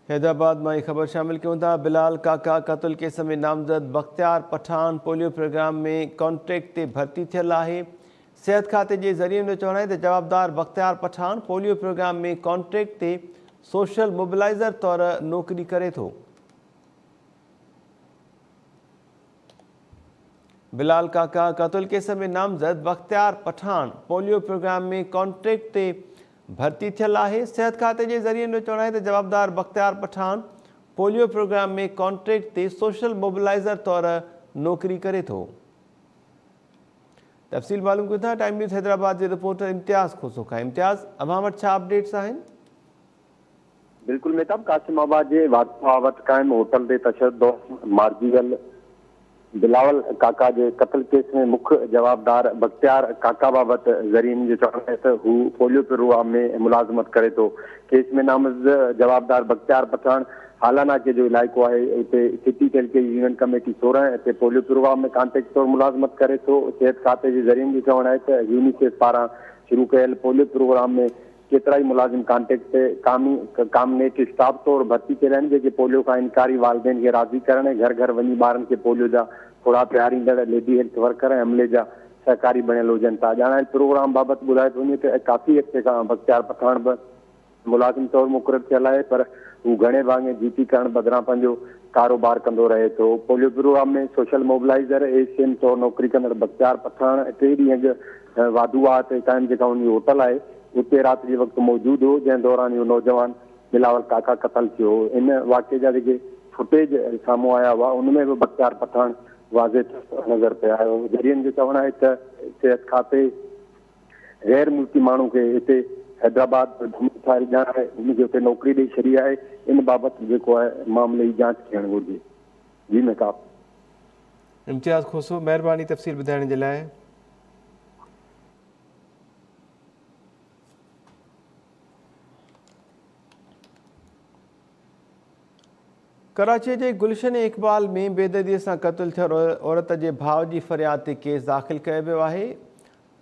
حيدرآباد مان هي خبر شامل ڪيون ٿا، بلال ڪاڪا قتل ڪيس ۾ نامزد Bakhtiar Pathan polio programme ۾ contract تي ڀرتي ٿيل آهي. صحت کاتي جي ذريعن جو چوڻ آهي ته جوابدار Bakhtiar Pathan polio programme ۾ contract تي سوشل موبلائيزر طور نوڪري ڪري ٿو. بلال ڪاڪا قتل ڪيس ۾ نامزد Bakhtiar Pathan polio programme ۾ contract تي ڀرتي ٿيل آهي. صحت کاتي جي ذريعن جو چوڻ آهي ته جوابدار Bakhtiar Pathan polio programme ۾ contract تي سوشل موبلائيزر طور نوڪري ڪري ٿو. تفصيل معلوم ڪيون ٿا ٽائيم نيوز حيدرآباد جي رپورٽر امتياز کوسو کان. امتياز، اوهان وٽ ڇا اپڊيٽس آهن؟ بلڪل مهتاب، قاسم آباد جي واڌوا وٽ قائم هوٽل تي تشدد دوران مارجي ويل بلاول ڪاڪا جي قتل ڪيس ۾ مک جوابدار بختيار ڪاڪا بابت ذريعن جو چوڻ آهي ته هو پوليو پروگرام ۾ ملازمت ڪري ٿو. ڪيس ۾ نامزد جوابدار بختيار پٺاڻ هالا ناڪي جو علائقو آهي اتي سٽي تعلقي جي يونين ڪميٽي 16 تي پوليو پروگرام ۾ ڪانٽيڪٽ طور ملازمت ڪري ٿو. صحت کاتي جي ذريعن جو چوڻ آهي ته يونيسيف پاران شروع ڪيل پوليو پروگرام ۾ ڪيترائي ملازم ڪانٽيڪٽ تي ڪامي ڪامنيٽ اسٽاف طور ڀرتي ٿيل آهن جيڪي پوليو کان انڪاري والدين کي راضي ڪرڻ ۽ گهر گهر وڃي ٻارن کي پوليو جا ڦڙا پياريندڙ ليڊي هيلٿ ورڪر ۽ عملي جا سهڪاري بڻيل هجن ٿا. ڄاڻايل پروگرام بابت ٻڌايو ٿو وڃي ته ڪافي عرصي کان بختيار پٺاڻ به ملازم طور مقرر ٿيل آهي پر هو گهڻي ڀاڱي ڊيوٽي ڪرڻ بدران پنهنجو ڪاروبار ڪندو رهي ٿو. Polio programme ۾ social mobiliser, S M, طور نوڪري ڪندڙ بختيار پٺاڻ ٽي ڏينهن اڳ واڌو واهه تي قائم جيڪا ان جي هوٽل آهي اتي رات جي وقت موجود هو جنهن دوران اهو نوجوان بلاول ڪاڪا قتل ٿيو هو. ان واقعي جا جيڪي فوٽيج سامهون آيا هئا ان ۾ به بختيار پٺاڻ واضح طور نظر پئي آيو. ذريعن جو چوڻ آهي ته صحت کاتي غير ملڪي ماڻهو کي هتي حيدرآباد ۾ ڊوميسائل ڄاڻائي هن کي اتي نوڪري ڏئي ڇڏي آهي ان بابت جيڪو آهي معاملي جي جاچ ٿيڻ گهرجي. جي مهتاب. امتياز کوسو مهرباني تفصيل ٻڌائڻ جي لاء. ڪراچي جي گلشن اقبال ۾ بيدردي سان قتل ٿيل عورت جي ڀاء جي فرياد تي ڪيس داخل ڪيو ويو آهي.